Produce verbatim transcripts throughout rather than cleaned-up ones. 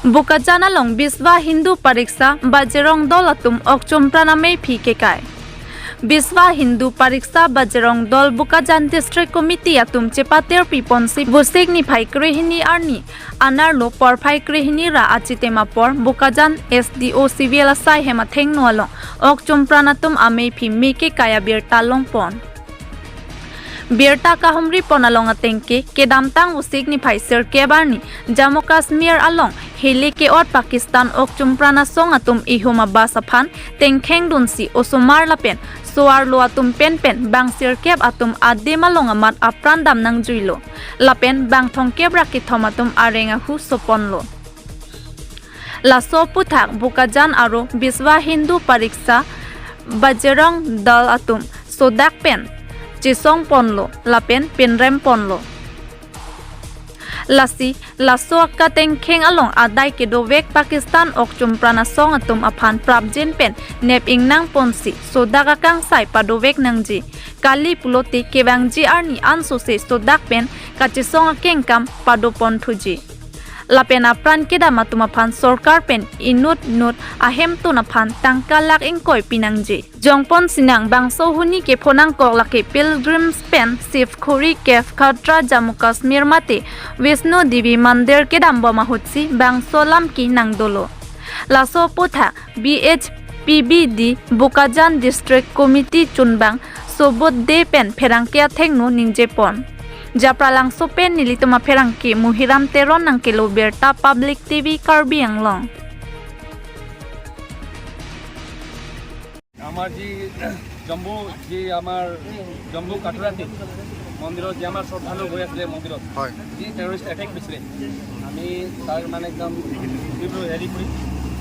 Bokajan along Biswa Hindu Pariksha Bajrang Dal atum okchumpran ameiphi kekai. Biswa Hindu Pariksha Bajrang Dal Bokajan District Committee atum chepatirpi ponsi Vosik niphai krehini arni anerlo porphai krehini ra achitim apor Bokajan S D O Civil asai hem athengno along okchumpran atum ameiphi me kekai abirta longpon. Birta kahumri pon along atengke, kedamtang Vosik niphai sirkep arni Jammu Kashmir along hili ke-ot Pakistan okchumpran asong atum ihum abas aphan tengkheng dunsi osomar lapen so-arlo atum penpen bang sirkep atum adim along amat apran dam nangjuilo. Lapen bang thomkep ra kethom atum areng ahu soponlo. Laso aputhak Bokajan aro Biswa Hindu Pariksha Bajrang Dal atum sodak pen chesong ponlo lapen pinrem ponlo. Lasi laso akatengkheng along adai kedovek Pakistan okchumpran asong atum aphan prapjin pen nep ingnang ponsi sodak akangsai padovek nangji. Kali pulote kevangji arni ansose sodak pen kachesong akengkam padopon thuji. Lapen apran kedam atum aphan sorkar pen inut inut ahemtun aphan tangka lakh ingkoi pinangji. Jongpon sinang bangso huni kephonangkok lake pilgrims pen Shiv Khuri Cave Katra Jammu Kashmir mate Vaishno Devi Mandir kedambom ahutsi bangso lamki nangdolo. Laso aputhak B H P B D Bokajan District Committee chunbang Sobot De pen pherangke athengno ningjepon. Japralangso pen nelitum apherangke Muhiram Teron nangkelo birta Public T V Karbi Anglong. আমাৰ যি জম্বু, যি আমাৰ জম্বু কাটৰাতে মন্দিৰত যে আমাৰ শ্ৰদ্ধালু গৈ আছিলে মন্দিৰত, হয়। যি টেৰৰিষ্ট এটেক হৈছিলে, আমি তাৰ মানে একদম তীব্ৰ হেৰি কৰি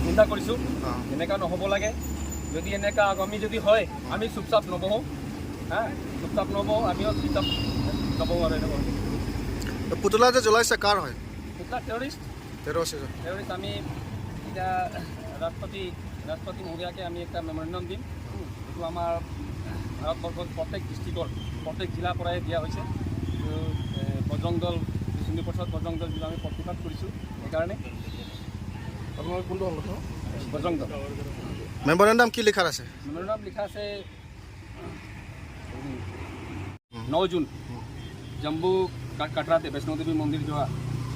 নিন্দা কৰিছোঁ। অ। এনেকুৱা নহ'ব লাগে। যদি এনেকুৱা আগামী যদি হয়, আমি চুপচাপ নবহোঁ, হা, চুপচাপ নবহোঁ, আমিও চুপচাপ নবহোঁ আৰু এনেকুৱা। তো পুতলা যে জ্বলাইছে কাৰ হয়? পুতলা টেৰৰিষ্ট। টেৰৰিষ্ট। টেৰৰিষ্ট। আমি এতিয়া ৰাষ্ট্ৰপতি, ৰাষ্ট্ৰপতি মহোদয়াকে আমি এটা মেমৰেণ্ডাম দিম। এইটো আমাৰ ভাৰতবৰ্ষত প্ৰত্যেক ডিষ্ট্ৰিক্টৰ, প্ৰত্যেক জিলাৰ পৰাই দিয়া হৈছে। এইটো, এ, বজৰং দল, বিষ্ণুপ্ৰসাদ বজৰং দল বুলি আমি প্ৰতিবাদ কৰিছোঁ। সেইকাৰণে আপোনালোকৰ কোনটো সংগঠন? বজৰং দল। মেমৰেণ্ডাম কি লিখাৰ আছে? মেমৰেণ্ডাম লিখা আছে ন জুন জম্বু কা-, কাটৰাতে বৈষ্ণো দেৱী মন্দিৰ যোৱা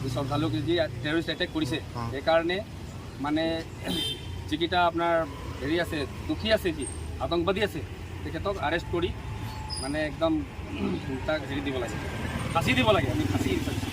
যি শ্ৰদ্ধালুকে যি টেৰৰিষ্ট এটেক কৰিছে, অ। সেইকাৰণে মানে যিকেইটা আপোনাৰ হেৰি আছে, দুখী আছে, যি আতংকবাদী আছে, তেখেতক আৰেষ্ট কৰি মানে একদম তাক হেৰি দিব লাগে, ফাঁচী দিব লাগে। আমি ফাঁচী বিচাৰিছোঁ।